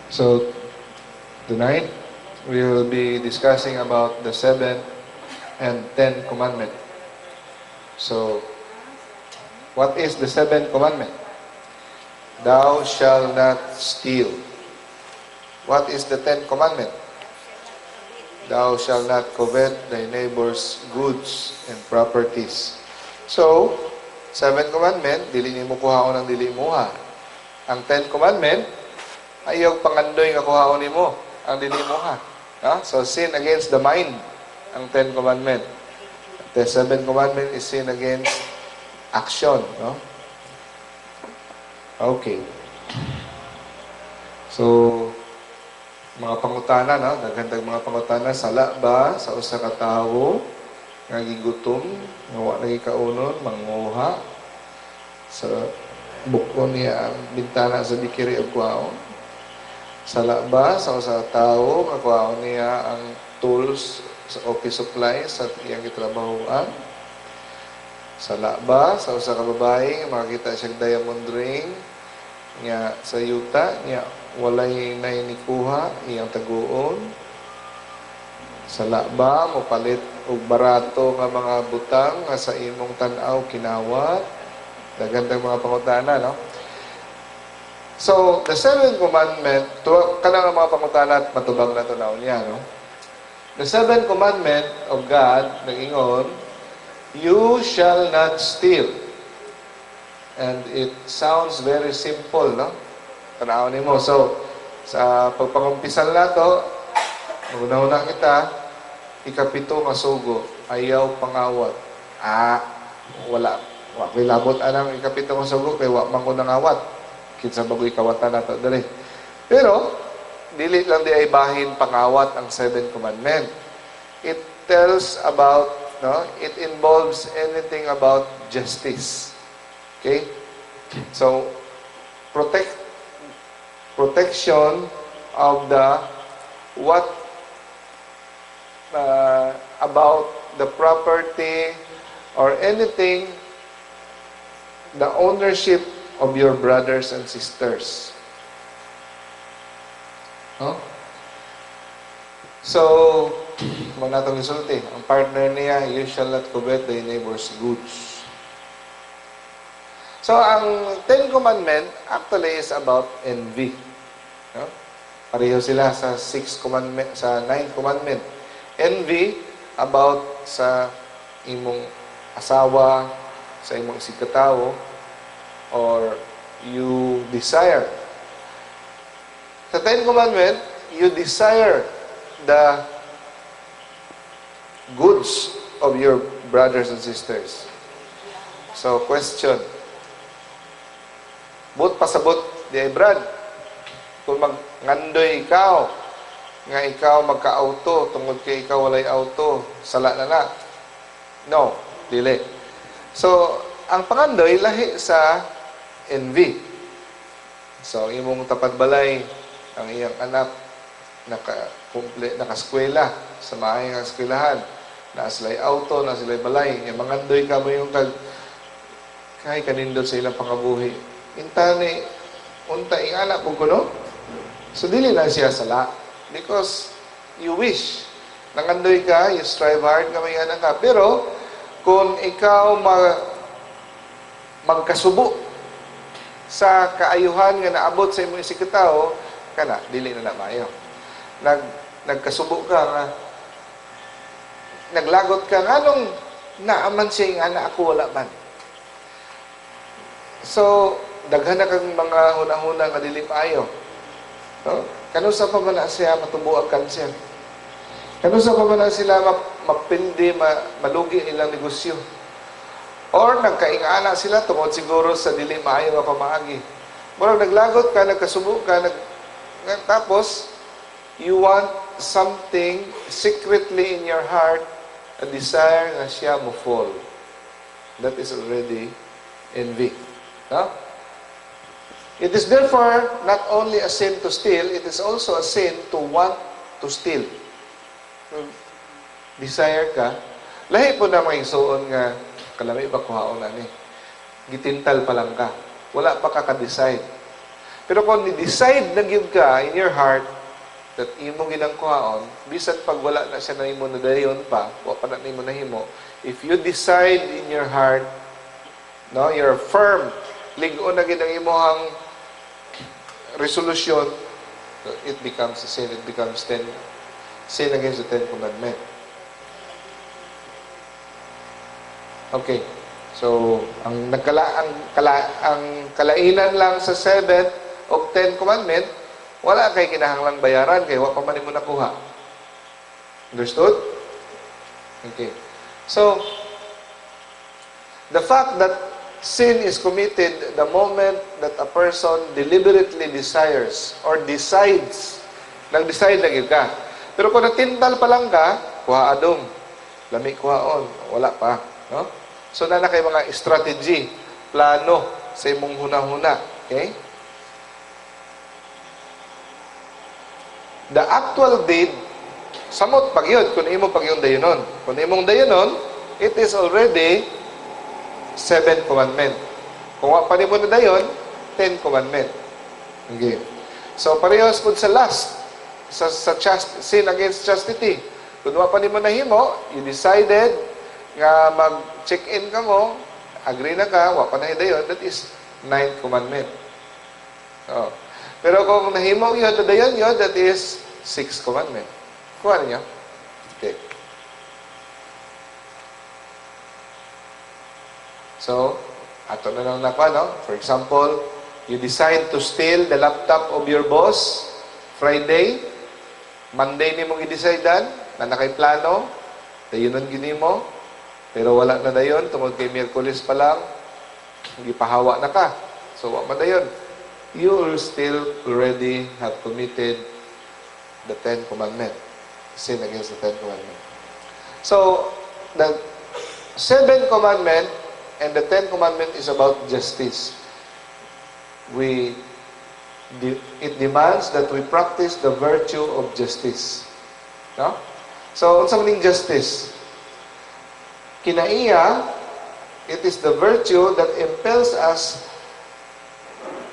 So, tonight, we will be discussing about the seventh and 10th commandment. So, what is the seventh commandment? Thou shalt not steal. What is the 10th commandment? Thou shalt not covet thy neighbor's goods and properties. So, seventh commandment, dili nimo kuhaon ang dili imoha. Ang 10th commandment, ayaw pangandoy nga kuhaon nimo ang dili imoha. Ha? So, sin against the mind, ang 10th commandment. The seventh commandment is sin against action. No? Okay. So, mga pangutana, no? Daghan mga pangutana, sala ba sa usa ka tawo nga gigutom, nga wa lagi kaunon, manguha sa buk-on niya ang bintana sa bakery og kuhaon? Sala ba sa usa ka tawo nga kuhaon niya ang tools sa office supplies sa iyang gitrabahoan? Sala ba sa usa ka babae nga makakita siya diamond ring nga sa yuta niya, walay nay nikuha, iyang taguon? Sala ba mo palit og barato nga mga butang nga sa imong tan-aw kinawat? Daghan mga pangutana, no? So, the seventh commandment, kanang mga pangutana at matubag na to niya, no? The seventh commandment of God, nag-ingon, "You shall not steal." And it sounds very simple, no? Tanaw nimo. So, sa pagpangumpisal nato, maguna-una kita, ikapito nga sugo, ayaw pangawat. Ah, wala. Wa ko'y labot anang ikapito nga sugo, kay wa man ko nangawat. Kinsa bagoy kawatan nato diri? Pero, dili lang diay bahin pangawat ang seventh commandment. It tells about, no, it involves anything about justice. Okay? So, protection of the what about the property or anything, the ownership of your brothers and sisters. No? So, mao natong gisulti, ang partner niya, you shall not covet thy neighbor's goods. So, ang Ten Commandment actually is about envy. No? Pareho sila sa sixth commandment, sa ninth commandment. Envy about sa imong asawa, sa imong isigkatawo, or you desire. Sa Ten Commandment, you desire the goods of your brothers and sisters. So, question. Buot pasabot diay, Brad, kung magngandoy ikaw, nga ikaw magka-auto, tungod kay ikaw walay auto, sala na na? No, dili. So, ang pangandoy lahi sa envy. So, ang imong tapad balay, ang iyang anak, naka-kumple, naka-eskwela, sa maayong nga eskwelahan, naa sila'y auto, naa sila'y balay, nga mangandoy ka mo yung kag, kay kanindot sa ilang pangabuhi. Intani, unta ingana pud kuno. So dili lang siya sala because you wish. Nangandoy ka, you strive hard nga may anak ka. Pero kung ikaw magkasubo sa kaayuhan nga naabot sa imong isigkatawo, kana dili na na maayo. Nagkasubo ka nga naglagot ka nganong naaman siya yung anak, ako wala man. So, daghan na kang mga hunahuna nga dili maayo. No? Kanusa pa man na siya matubuag cancer? Kanusa pa man na sila mapildi, malugi ilang negosyo? Or nagkaingana sila tungod siguro sa dili maayo nga pamaagi. Murag naglagot ka, nagkasubo ka, tapos you want something secretly in your heart, a desire nga siya mo fall. That is already envy. No? It is therefore not only a sin to steal, it is also a sin to want to steal. Kung desire ka, lahi pud na mga igsuon nga kalami ba kuhaon na ni. Gitintal pa lang ka. Wala pa ka ka-decide. Pero kung ni-decide na gyud ka in your heart that imo ginang kuhaon, bisan pag wala na siya nahimo na dayon pa, wa pa na nimo nahimo, if you decide in your heart, no, you're firm, lig-on na gid ang imong resolution, it becomes a sin, it becomes sin against the Ten Commandment. Okay. So, ang nagkala ang kala ang kalainan lang sa seventh o Ten Commandment, wala kay kinahanglang bayaran kay wa pa man nimo nakuha. Understood? Okay. So, the fact that sin is committed the moment that a person deliberately desires or decides, nag-decide na gyud ka. Pero kung natintal pa lang ka, kuha adong, lami kuhaon, wala pa, no? So, na kay mga strategy, plano sa imong hunahuna. Okay? The actual deed, samot pag yun, kung imo pag yung dayonon. Kung imong dayonon, it is already seven commandment. Kung wa pa nimo na dayon, 10 commandment. Okay. So, parehas pud sa last, sa sin against chastity. Kung wa pa nimo nahimo, you decided nga mag-check-in ka mo, agree na ka, wa pa na dayon, that is ninth commandment. Oh. Pero kung nahimo yun, dayon yun, that is sixth commandment. Kuha ninyo? Okay. So, ato na lang nakuha, no? For example, you decide to steal the laptop of your boss Friday, Monday ni mong i-decidean, na nakay plano, dayonon gini mo, pero wala na dayon, tungod kay Miyerkules pa lang, gipahawa na ka. So, wa man dayon. You will still already have committed the Ten Commandment. Sin against the Ten Commandment. So, the Seventh Commandment and the Ten Commandment is about justice. It demands that we practice the virtue of justice. No? So, unsa man ning justice? Kinaiya, it is the virtue that impels us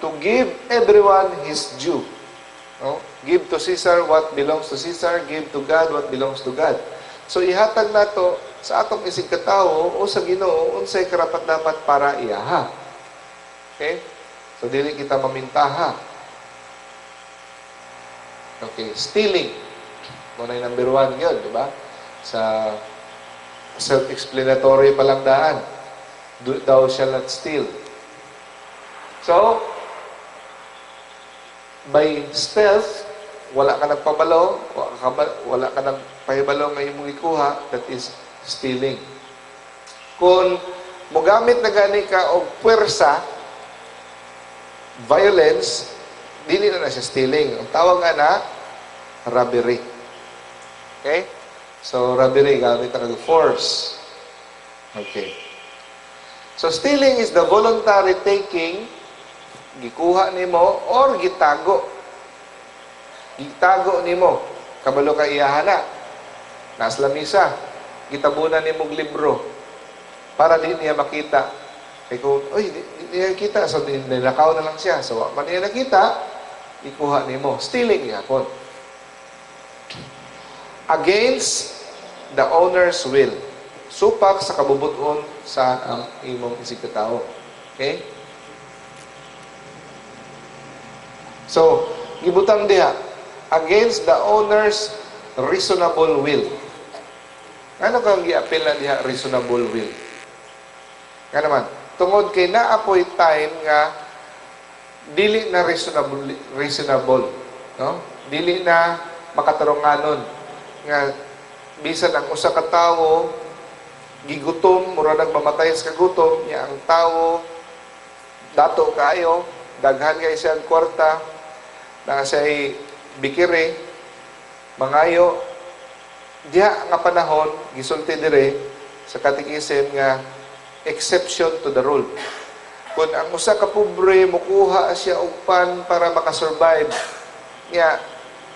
to give everyone his due. No? Give to Caesar what belongs to Caesar, give to God what belongs to God. So, ihatag nato sa atong isig katawo o sa Ginoo unsay karapat-dapat para iyaha. Okay? So, dili kita mamintaha. Okay, stealing. Muna yung number 1 yun, di ba? Sa self-explanatory pa lang daan. Thou shall not steal. So, by stealth, wala ka nagpabalo, wala ka nagpahibalo nga imong ikuha, that is stealing. Kung mogamit na gani ka og puwersa, violence, dili na na siya stealing. Ang tawag nga na, robbery. Okay? So, robbery, gamit na kag force. Okay. So, stealing is the voluntary taking, gikuha nimo or gitago. Gitago nimo. Kabalo ka iyahan na. Nasa lamisa. Gitabunan nimo og libro para di niya makita. Kay kung, oy, di niya kita. So, nilakaw na lang siya. So, wa man niya nakita, ikuha nimo. Stealing gyapon. Against the owner's will. Supak sa kabubuton sa ang imong isig katawo. Okay? So, gibutang diha, against the owner's reasonable will. Ano kang giapil na diha reasonable will? Nga naman, tungod kay naapoy time nga dili na reasonable, no? Dili na makatarunganon nga bisan ang usa ka tawo gigutom, mura nagmamatay sa kagutom, nya ang tawo dato kaayo, daghan kay siyang kwarta, na siya'y bikire, mangayo, diha nga panahon, gisulti dire sa katikism nga exception to the rule. Kung ang usa ka pobre mukuha siya og pan para makasurvive, nya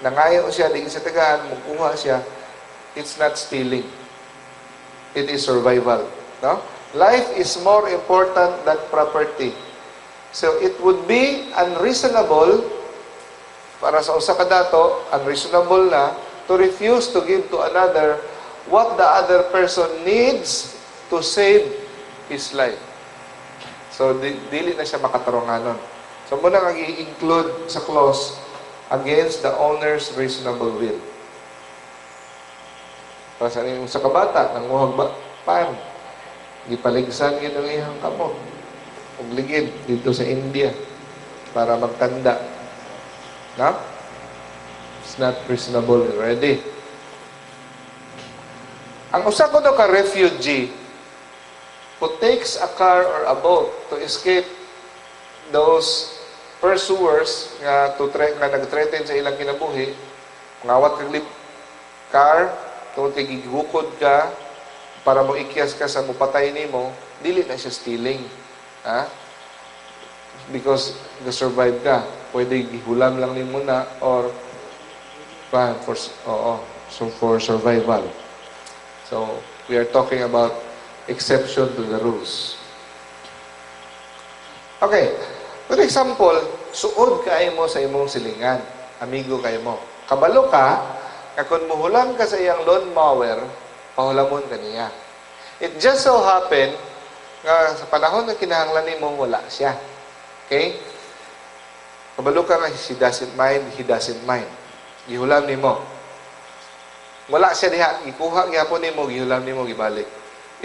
nangayo siya di sa tagahan, mukuha siya, it's not stealing. It is survival, no? Life is more important than property. So it would be unreasonable para sa usa ka dato, unreasonable na to refuse to give to another what the other person needs to save his life. So dili na siya makatarunganon. So mao na ang i-include sa clause against the owner's reasonable will. Para sa sa kabata, nanguhag ba, pan, gipaligsan gyud ang iyang kamot ug ligid dito sa India para magtanda. No? It's not reasonable already. Ang usa ko daw ka refugee who takes a car or a boat to escape those pursuers nga to nga nag-threaten sa ilang kinabuhi, ngawat kag car tungod kay gigukod ka para mo ikyas ka sa mupatay nimo, dili na siya stealing. Ha? Because ga-survive ka. Pwede gihulam lang nimo na or pa for, oo, so for survival. So we are talking about exception to the rules. Okay. For example, suod kaayo mo sa imong silingan, amigo kayo mo. Kabalo ka, nga kung muhulam ka sa iyang lawn mower, pahulamon ka niya. It just so happen nga sa panahon nga kinahanglan nimo, wala siya. Okay? Kabalo ka nga she doesn't mind, he doesn't mind. Gihulam nimo. Wala siya diha, gikuha gyapon nimo, gihulam nimo, gibalik.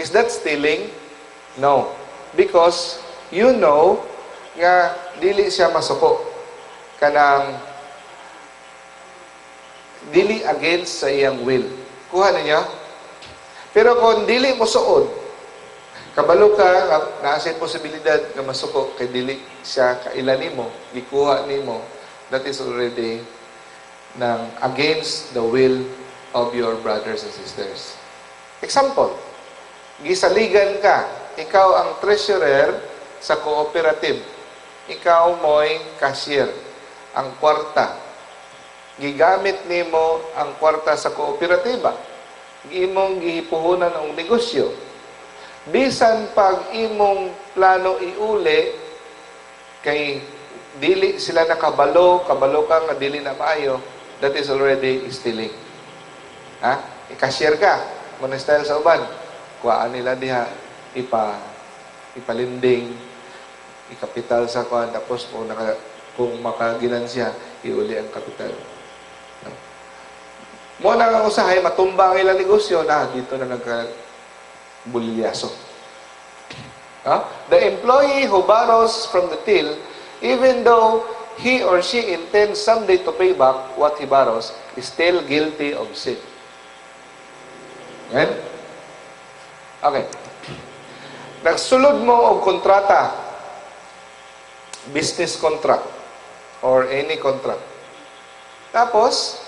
Is that stealing? No. Because you know nga dili siya masuko. Kanang dili against sa iyang will. Kuha ninyo? Pero kung dili mo suod, kabalo ka nga naa siya posibilidad nga masuko kay dili siya kaila nimo, gikuha nimo, that is already ng against the will of your brothers and sisters. Example, gisaligan ka, ikaw ang treasurer sa cooperative, ikaw mo'y cashier, ang kwarta. Gigamit nimo ang kwarta sa kooperatiba. Imong gihipuhunan ang negosyo. Bisan pag imong plano iuli, kay dili sila nakabalo, kabalo ka nga dili na maayo, that is already stealing. Ha? I-cashier ka, mo na style sa uban. Kuhaan nila diha, ipalinding, ikapital sa kuan, tapos kung makaginansya, iuli ang kapital. No? Mo na nga usahay, matumba ang ilang negosyo na dito na nagka bulilyaso. Ha? The employee who borrows from the till, even though he or she intends someday to pay back what he borrows, is still guilty of sin. Yan? Okay. Nagsulod mo og kontrata, business contract, or any contract. Tapos,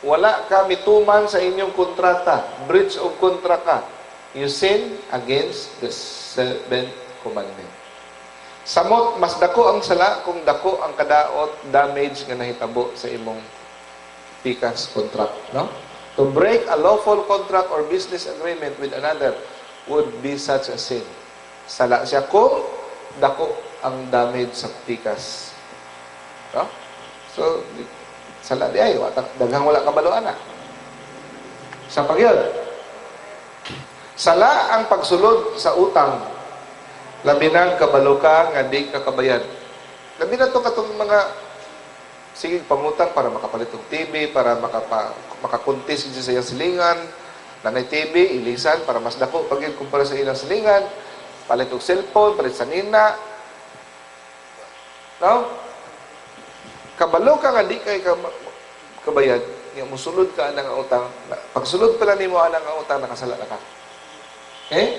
wala ka mituman sa inyong kontrata, breach of contract ka. You sin against the seventh commandment. Samot, mas dako ang sala kung dako ang kadaot, damage nga nahitabo sa imong pikas contract, no? To break a lawful contract or business agreement with another would be such a sin. Sala siya kung dako ang damage sa pikas. No? So, sala di ay, daghang wala kabaloan na. Sa pagyod. Sala ang pagsulod sa utang. Labi na kabalo ka nga di ka kabayad. Labi na to katong mga sige pangutang para makapalit og TV, para makakontis sa iyang silingan. Nanay TV, ilisan para mas dako pag kumpara sa ilang silingan. Palit og cellphone, palit sa nina. No? Kabalo ka nga di kay ka kabayad, nga musulod ka anang utang. Pagsulod pala nimo anang utang, nakasala na ka. Okay?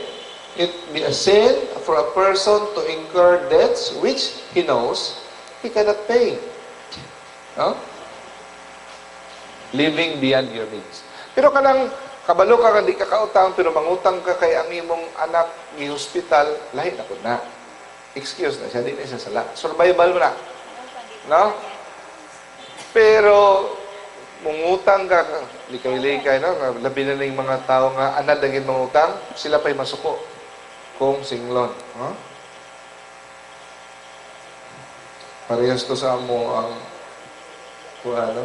It be a sin for a person to incur debts which he knows he cannot pay. No? Living beyond your means. Pero kanang kabalo ka nga di ka kautang pero mangutang ka kay ang imong anak gi-hospital, lahi na pud na. Excuse na siya, di na siya sala. Survival mo na. No? Pero mungutang ka, likay-likay, no? Labi na ning mga tao nga anad ang mangutang, sila pa'y masuko kung singlon. Huh? Parehas to sa amo ang kung ano,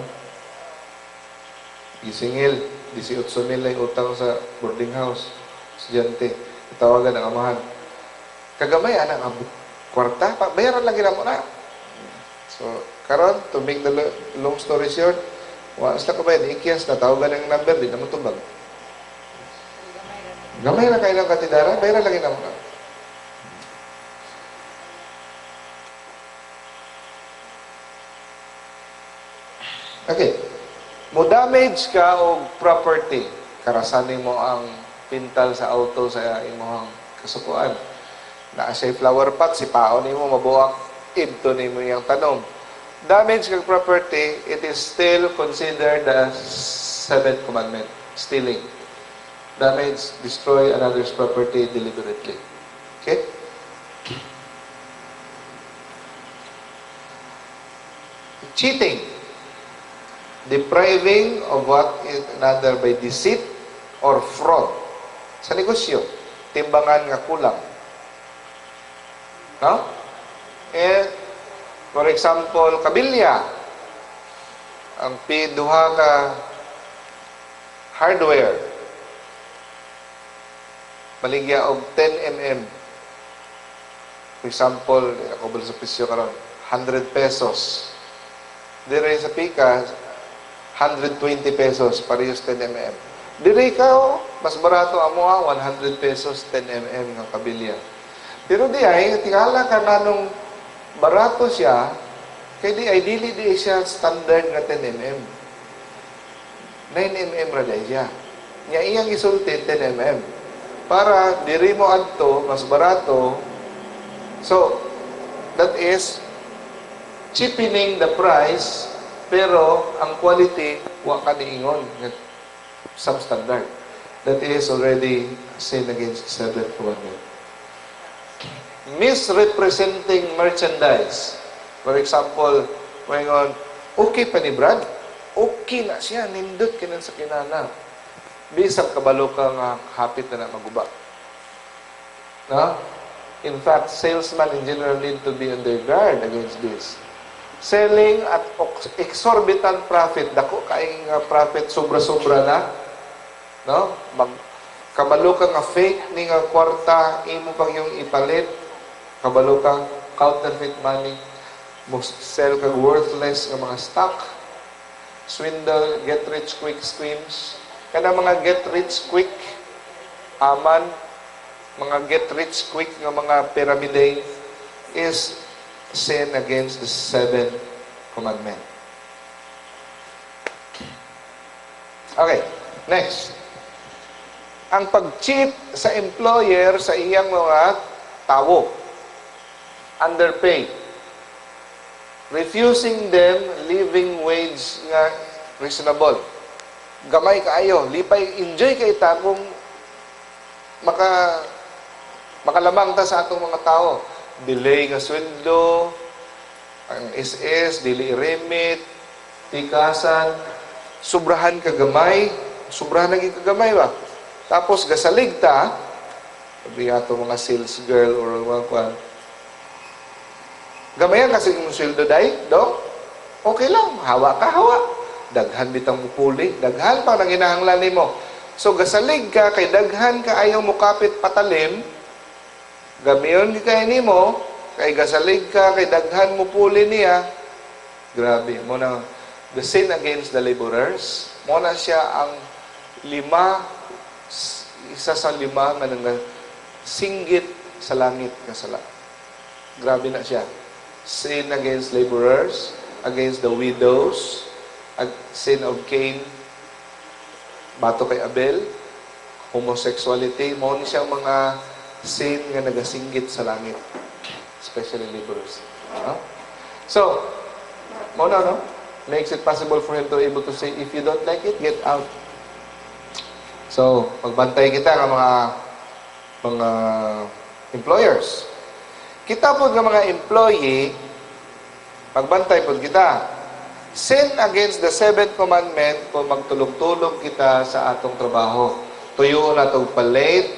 gisingil, 18 mil ay utang sa boarding house, estudyante. Tawagan ang amahan. Kagamay, anak, ang kwarta, pa, bayaran lang mo na. So, karon to make the long story short, wa sila kabayad, ikyas na, tawagan ang number, di naman tubag. Gamay na kayo ng katidara, bayaran lang mo na. Okay. Mo damage ka og property, karasanin mo ang pintal sa auto sa imong kasukuan. Naa siya'y flower pot, si paon nimo mabuak, idto nimo iyang tanom. Damage kag property, it is still considered the seventh commandment, stealing. Damage, destroy another's property deliberately. Okay? Cheating. Depriving of what is another by deceit or fraud. Sa negosyo, timbangan nga kulang. No? Eh, for example, kabilya. Ang P2 ka hardware. Maligya og 10 mm. For example, ako ba sa presyo karon, 100 pesos. Dire sa pika, 120 pesos, parehas 10 mm. Dire ka, oh, mas barato amo, 100 pesos, 10 mm nga kabilya. Pero di ay, tingala ka na nung barato siya, kay di ay, dili di siya standard nga 10 mm. 9 mm ra di siya. Nya iyang isulti 10 mm. Para diri mo adto, mas barato. So, that is cheapening the price, pero ang quality, wa ka niingon. Substandard. That is already sin against the seventh commandment. Misrepresenting merchandise. For example, ngayon, okay pa ni Brad? Okay na siya, nindot kinan sa kinana. Bisag kabalo ka nga hapit na na maguba. No? In fact, salesmen in general need to be on their guard against this. Selling at exorbitant profit, dako kay nga profit, sobra-sobra na. No? Kabalo ka nga fake ni nga kwarta, imo pang yung ipalit. Kabalo ka counterfeit money, mo sell kag worthless nga mga stock. Swindle, get rich quick schemes. Kana mga get rich quick aman, mga get rich quick nga mga pyramid is sin against the seventh commandment. Okay, next. Ang pag-cheat sa employer sa iyang mga tawo. Underpay. Refusing them living wage nga reasonable. Gamay kaayo, lipay, enjoy kay ta kung makalamang ta sa atong mga tao. Delay nga sweldo, ang SS, dili remit, tikasan, sobrahan kagamay, sobrahan lagi kagamay ba? Tapos gasalig ta, sabi ato mga sales girl or mga kwan, gamayan kasi yung sweldo day, do? Okay lang, hawa ka, hawa. Daghan bitang mupuli, daghan pa nang hinahanglan nimo. So gasalig ka, kay daghan ka ayaw mukapit patalim, gamiyon kay nimo, kay gasalig ka, kay daghan mupuli niya. Grabe, mo na the sin against the laborers, mo na siya ang lima, isa sa lima nga singgit sa langit nga sala. Grabe na siya. Sin against laborers, against the widows, sin of Cain, bato kay Abel, homosexuality, mo ni siyang mga sin nga nagasinggit sa langit, especially laborers. No? So, mo na, no? Makes it possible for him to able to say, if you don't like it, get out. So, magbantay kita ng mga employers. Kita po ng mga employee, magbantay po kita. Sin against the seventh commandment kung magtulog-tulog kita sa atong trabaho. Tuyo na itong palate,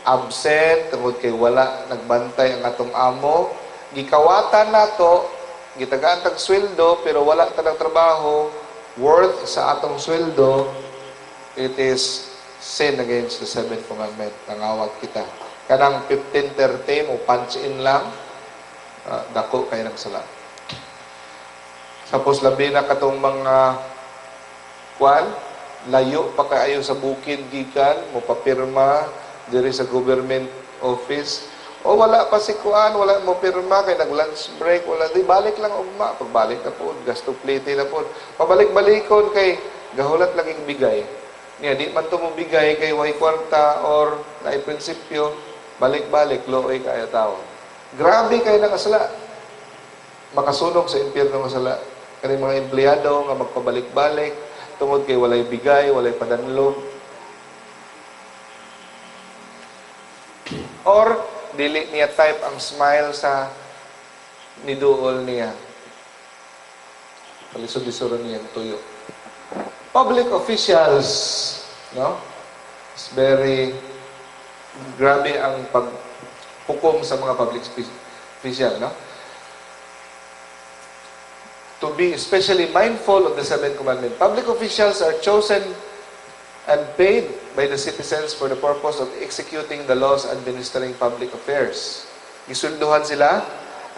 absent, tungod kay wala nagbantay ang atong amo. Gikawatan nato gitagaan tag sweldo pero wala ta trabaho worth sa atong sweldo, it is sin against the seventh commandment. Nangawat kita. Kanang 15:30 mo punch in lang, dako kay ng sala. Tapos labi na katong mga kwan, layo pa kaayo sa bukid gikan, mo papirma diri sa government office. O wala pa si kuan, wala mo pirma kay nag-lunch break, wala di balik lang ugma. Pagbalik na pod, gasto plite na pod. Pabalik-balikon kay gahulat laging bigay. Niya di man to mo bigay kay way kwarta or naay prinsipyo, balik-balik looy kaayo tawo. Grabe kay nang sala. Makasunog sa impyerno nga sala. Kani mga empleyado nga magpabalik-balik tungod kay walay bigay, walay padanlog. Or dili niya type ang smile sa niduol niya. Palisod-lisod niya ang tuyo. Public officials, no? It's very grabe ang paghukom sa mga public official, no? To be especially mindful of the seventh commandment. Public officials are chosen and paid by the citizens for the purpose of executing the laws, administering public affairs. Gisulduhan sila,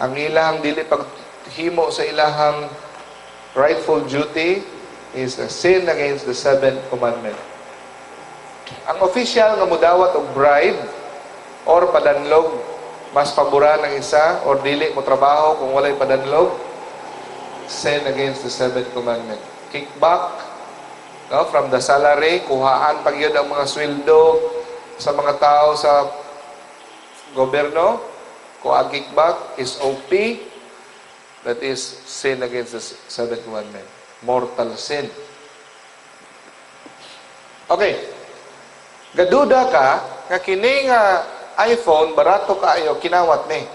ang ilahang dili paghimo sa ilahang rightful duty is a sin against the seventh commandment. Ang official nga mudawat og bribe or padanlog, mas paboran ang isa or dili mo trabaho kung walay padanlog, sin against the seventh commandment. Kickback, no, from the salary, kuhaan pag yun ang mga sweldo sa mga tao sa gobyerno, kuha kickback is OP, that is sin against the seventh commandment. Mortal sin. Okay. Gaduda ka, nga kini nga iPhone, barato kaayo, kinawat ni.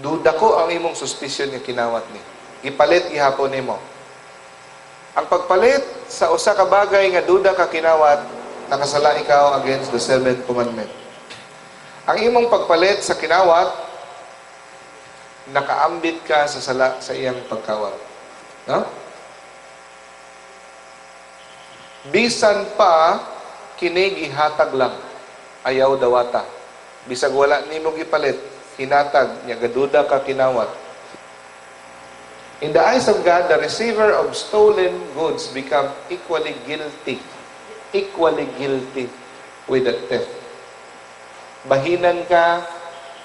Duda ko ang imong suspicion nga kinawat ni. Gipalit gihapon nimo. Ang pagpalit sa usa ka bagay nga duda ka kinawat, nakasala ikaw against the seventh commandment. Ang imong pagpalit sa kinawat, nakaambit ka sa sala sa iyang pagkawat. No? Bisan pa kini gihatag lang, ayaw dawata. Bisag wala nimo gipalit, hinatag nya gaduda ka kinawat. In the eyes of God, the receiver of stolen goods become equally guilty. Equally guilty with the theft. Bahinan ka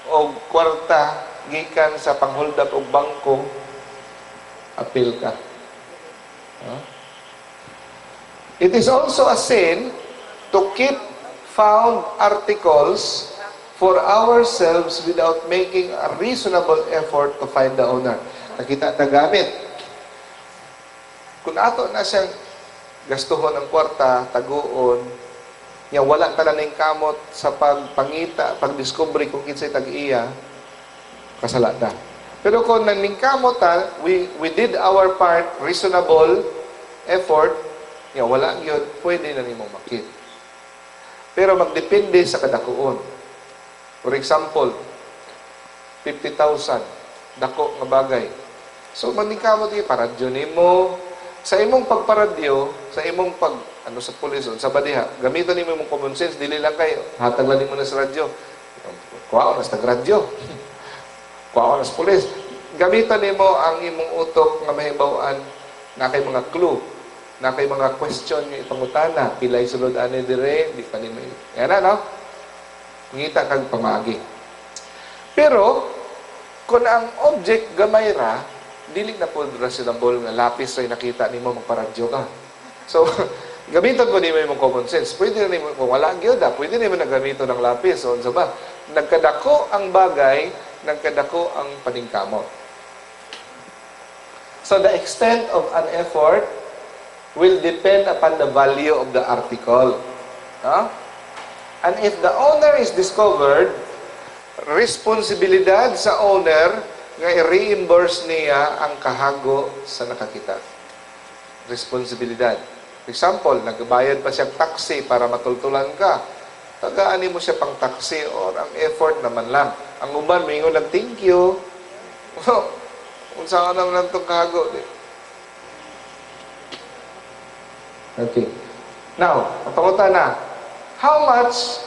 og kwarta gikan sa panghold up og bangko, apil ka. Huh? It is also a sin to keep found articles for ourselves without making a reasonable effort to find the owner. Nakita na gamit. Kung ato na siyang gastuhon ang kwarta, taguon, nya wala ta ning kamot sa pagpangita, pagdiscovery kung kinsay tag-iya, kasala ta. Pero kung naningkamot ta, we did our part, reasonable effort, nya wala gyud, pwede na nimong makit. Pero magdepende sa kadakuon. For example, 50,000, dako nga bagay. So maningkamot gyud paradyo nimo. Sa imong pagparadyo, sa imong pag ano sa pulis, sa badiha, gamiton nimo imong common sense, dili lang kay hatag lang nimo na sa radyo. Kuha na sa radyo. Kuha na sa pulis. Gamiton nimo ang imong utok nga mahibaw-an na kay mga clue, na kay mga question nga ipangutana, pilay sulod ani dire, di pa nimo. Yan na, no? Ngita kag pamagi. Pero kung ang object gamay ra, dili na po reasonable nga lapis ray nakita nimo magparadyo ka. So, gamiton ko nimo imong common sense. Pwede na nimo, kung wala gyud, pwede nimo na gamiton ng lapis. So, unsa ba? Nagkadako ang bagay, nagkadako ang paningkamot. So, the extent of an effort will depend upon the value of the article. Huh? And if the owner is discovered, responsibilidad sa owner nga i-reimburse niya ang kahago sa nakakita. Responsibilidad. For example, nagbayad pa siyang taxi para matultulan ka. Tagaan mo siya pang taxi or ang effort naman lang. Ang uban, mingon lang, thank you. Unsa ka naman itong kahago? Di? Okay. Now, ang pangutana, how much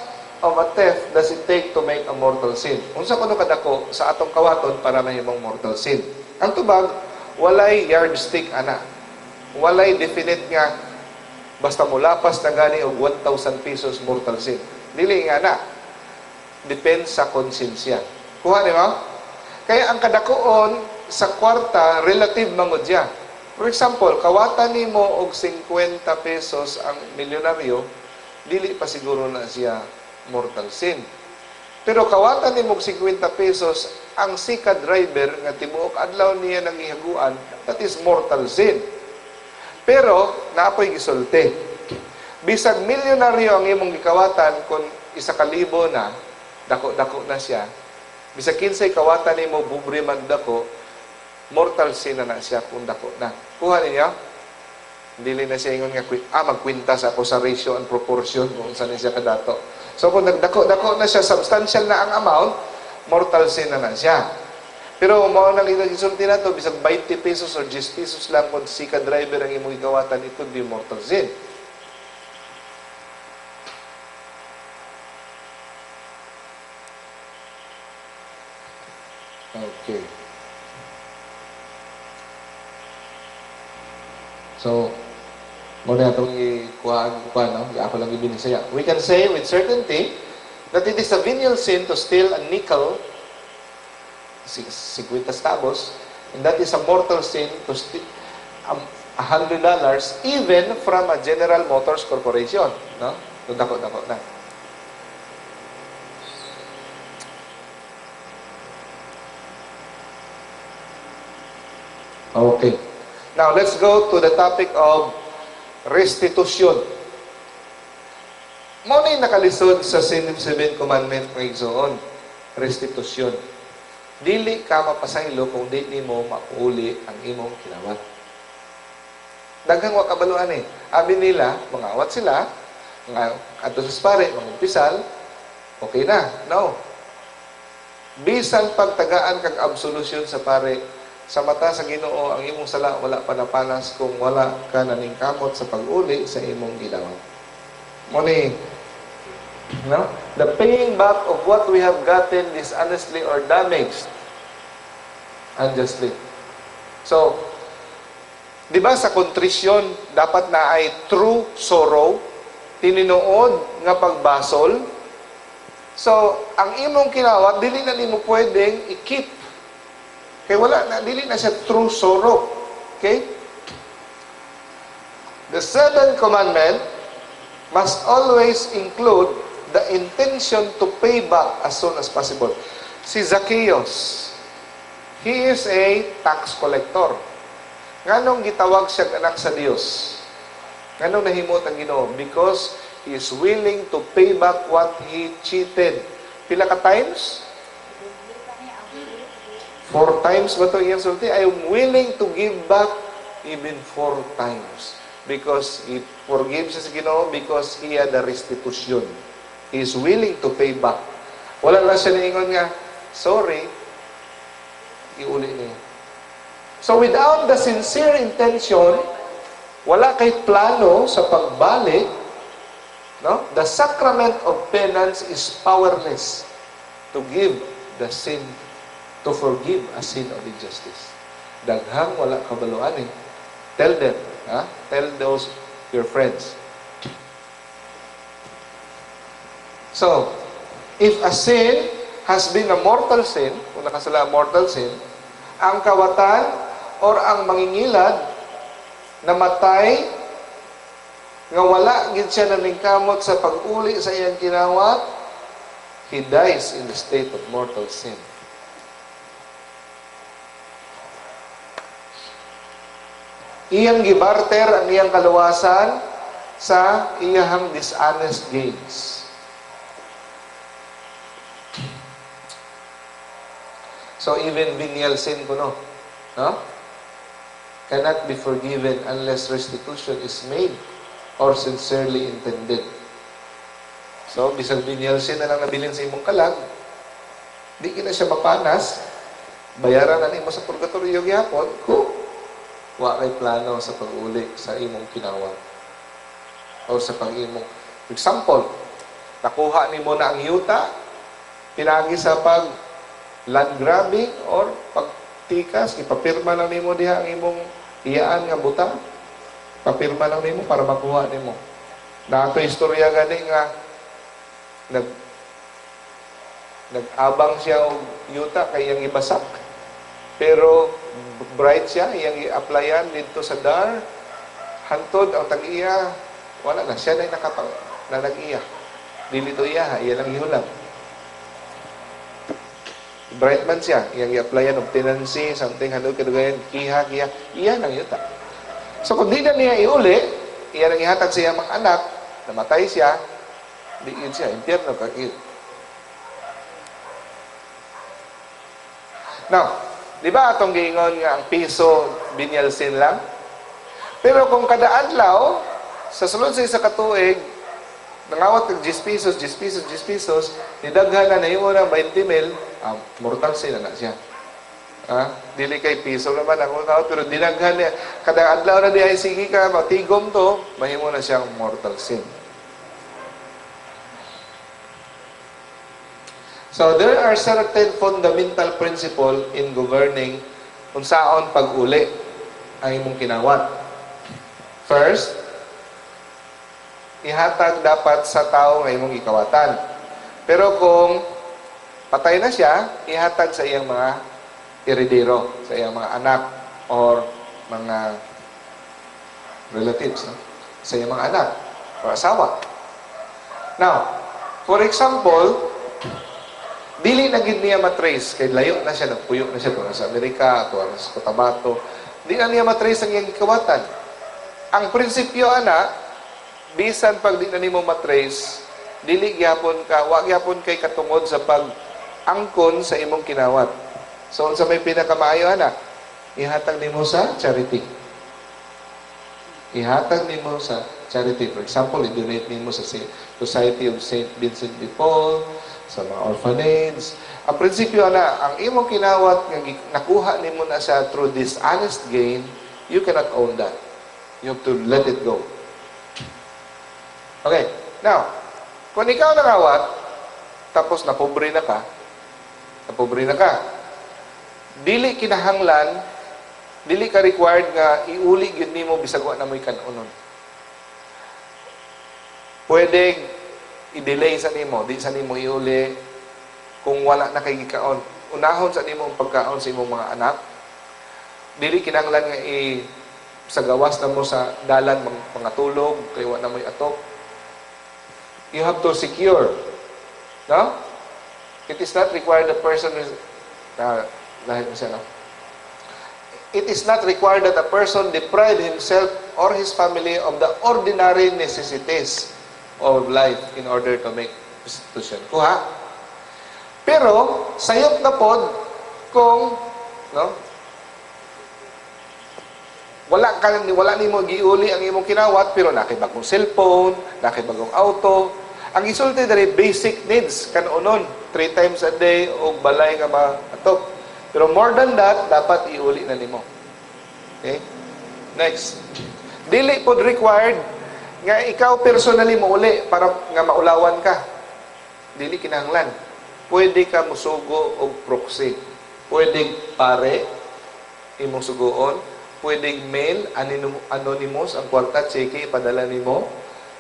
of a theft does it take to make a mortal sin? Unsa kuno kadako sa atong kawaton para mahimong mortal sin? Ang tubag, walay yardstick ana. Walay definite nga basta mulapas na gani og 1,000 pesos, mortal sin. Dili nga na. Depends sa konsensya. Kuha ni mo? Kaya ang kadakoon sa kwarta, relative mangod siya. For example, kawatan nimo og 50 pesos ang milyonaryo, dili pa siguro na siya mortal sin. Pero kawatan nimo og 50 pesos ang sika driver nga tibuok adlaw niya nang ihaguan, that is mortal sin. Pero naapoy gisulti. Bisag milyonaryo ang imong gikawatan, kung 1,000 na, dako-dako na siya. Bisag kinsay kawatan nimo, pobre man dako, mortal sin na na siya kung dako na. Kuha ninyo? Dili na siya ingon nga magkwintas ako sa ratio and proportion kung saan siya kadato. So kung nagdako-dako na siya, substantial na ang amount, mortal sin na na siya. Pero mao nang gisulti nato, bisag 20 pesos or 10 pesos lang kung sika driver ang imong gikawatan, it could be mortal sin. Okay. So, muna itong ikuha, no? Ako lang ibinisaya. We can say with certainty that it is a venial sin to steal a nickel, 50 centavos, and that is a mortal sin to steal $100 even from a General Motors Corporation. No? So, dako-dako na. Okay. Now, let's go to the topic of restitution. Mao na nakalisod sa seven commandment, mga igsoon, restitution. Dili ka mapasaylo kung di nimo mauli ang imong kinawat. Daghang wa kabaluan eh. Abi nila, mangawat sila, mga adto sa pare, mangumpisal, okay na. No. Bisan pagtagaan kag absolution sa pare, sa mata sa Ginoo ang imong sala wala pa napanas kung wala ka naningkamot sa pag-uli sa imong gidawat. Mo ni, no? The paying back of what we have gotten dishonestly or damaged unjustly. So, di ba sa contrition dapat na ay true sorrow, tinuod nga pagbasol? So, ang imong kinawat dili na nimo pwedeng i-keep. Kaya wala na, dili na siya true sorrow. Okay? The seventh commandment must always include the intention to pay back as soon as possible. Si Zacchaeus, he is a tax collector. Nganong gitawag siya anak sa Dios? Nganong nahimot ang Ginoo? Because he is willing to pay back what he cheated. Pila ka times? 4 times ba ito iyang sulti? I am willing to give back even 4 times. Because he forgives sa Ginoo because he had a restitution. He is willing to pay back. Wala lang siya naingon nga, sorry, iuli niya. So without the sincere intention, wala kay plano sa pagbalik, no? The sacrament of penance is powerless to give the sin, to forgive a sin of injustice. Daghang wala kabaluan eh. Tell them, ha? Tell those your friends. So, if a sin has been a mortal sin, kung nakasala mortal sin, ang kawatan or ang mangingilad namatay nga wala gid siya naningkamot sa pag-uli sa iyang kinawat, he dies in the state of mortal sin. Iyang gibarter ang iyang kaluwasan sa iyang dishonest gains. So even venial sin kuno, no? Cannot be forgiven unless restitution is made or sincerely intended. So bisag venial sin na lang nabilin sa imong kalag, di kina siya mapanas Bayaran na nimo sa purgatorio gyapon kung wa kay plano sa pag-uli sa imong kinawat. O sa pag-imong. For example, nakuha nimo na ang yuta, pinagi sa pag land grabbing or pagtikas, ipapirma lang nimo diha ang imong iyaan nga buta. Papirma lang nimo para makuha nimo. Naa to'y istorya gani nga nag-abang siya og yuta kay iyang ibasak. Pero bright siya, iyang i-applyan dito sa DAR. Hantod ang tag-iya, wala na siya na nakapang na nag-iya. Dili to iya, ha, iya lang gihulam. Bright man siya, iyang i-applyan og tenancy, something hantod kadugayan, kiha, kiha, iya nang yuta. So kung di na niya iuli, iya nang ihatag sa iyang mga anak, namatay siya, di yun siya, impyerno ka yun. Now, di ba atong giingon nga ang piso venial sin lang? Pero kung kada adlaw, sa sulod sa isa ka tuig, nangawat kag 10 pesos, 10 pesos, 10 pesos, nidaghan na nahimo ng 20 mil, mortal sin na na siya. Dili kay piso naman ang kawat, pero dinaghan niya. Kada adlaw na diay sige ka, matigom to, mahimo na siyang mortal sin. So there are certain fundamental principle in governing unsaon pag-uli ang imong kinawat. First, ihatag dapat sa tao nga imong gikawatan. Pero kung patay na siya, ihatag sa iyang mga heredero, sa iyang mga anak or mga relatives, no? Sa iyang mga anak or asawa. Now, for example, dili na gid niya matrace kay layo na siya, nagpuyo na siya tuwa sa Amerika, tuwa sa Cotabato. Di na niya matrace ang iyang gikawatan. Ang prinsipyo ana, bisan pag di na nimo matrace, dili gyapon ka, wa gyapon kay katungod sa pag-angkon sa imong kinawat. So unsa may pinakamaayo ana? Ihatag nimo sa charity. Ihatag nimo sa charity. For example, i-donate nimo sa Society of Saint Vincent de Paul, sa mga orphanage. Ang prinsipyo na, ang imong kinawat nga nakuha nimo na siya through dishonest gain, you cannot own that. You have to let it go. Okay. Now, kung ikaw nangawat, tapos napobre na ka, dili kinahanglan, dili ka required nga iuli gyud nimo bisag wa na mo'y kan-onon. Pwede i-delay sa nimo, di sa nimo iuli kung wala na kay gikaon. Unahon sa nimo ang pagkaon sa imong mga anak. Dili kinahanglan nga i sa gawas na mo sa dalan mga tulog kay wa na mo'y atok. You have to secure. No? It is not required the person is dahil mo siya, no? It is not required that a person deprive himself or his family of the ordinary necessities of life in order to make restitution. Kuha? Pero, sayop na pod kung, no, wala nimo giuli ang imong kinawat, pero nakay bagong cellphone, nakay bagong auto. Ang gisulti diri basic needs kanunon, 3 times a day og balay nga maatok. Pero more than that, dapat iuli na nimo. Okay? Next. Dili pod required nga ikaw personally mouli para nga maulawan ka. Dili kinahanglan. Pwede ka musugo og proxy. Pwedeng pare imong sugoon, pwedeng mail, anonymous ang kwarta, cheque ipadala nimo.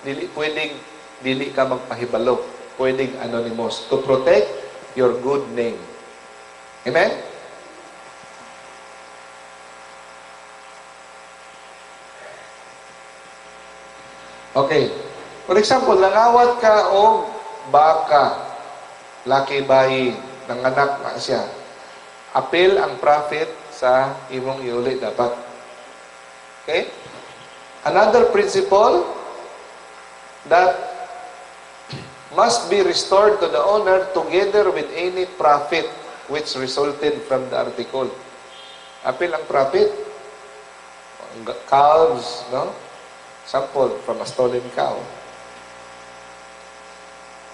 Dili pwedeng dili ka magpahibalo. Pwedeng anonymous to protect your good name. Amen? Okay. For example, nangawat ka og baka, laki bayi, nanganak na siya. Apil ang profit sa imong iuli dapat. Okay? Another principle that must be restored to the owner together with any profit which resulted from the article. Apil ang profit. Calves, no? Sample from a stolen cow.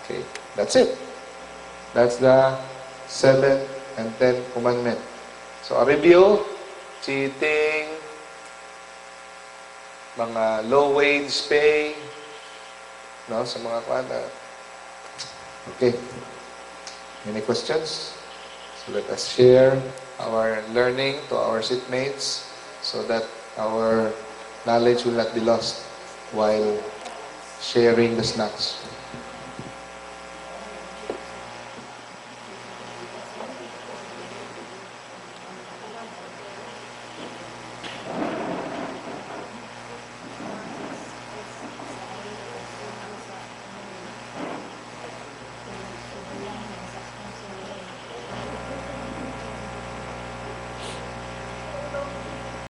Okay, that's it. That's the 7 and 10 commandment. So, a review: cheating, mga low wage pay, no, sa mga kwan. Okay. Any questions? So let us share our learning to our seatmates so that our knowledge will not be lost while sharing the snacks.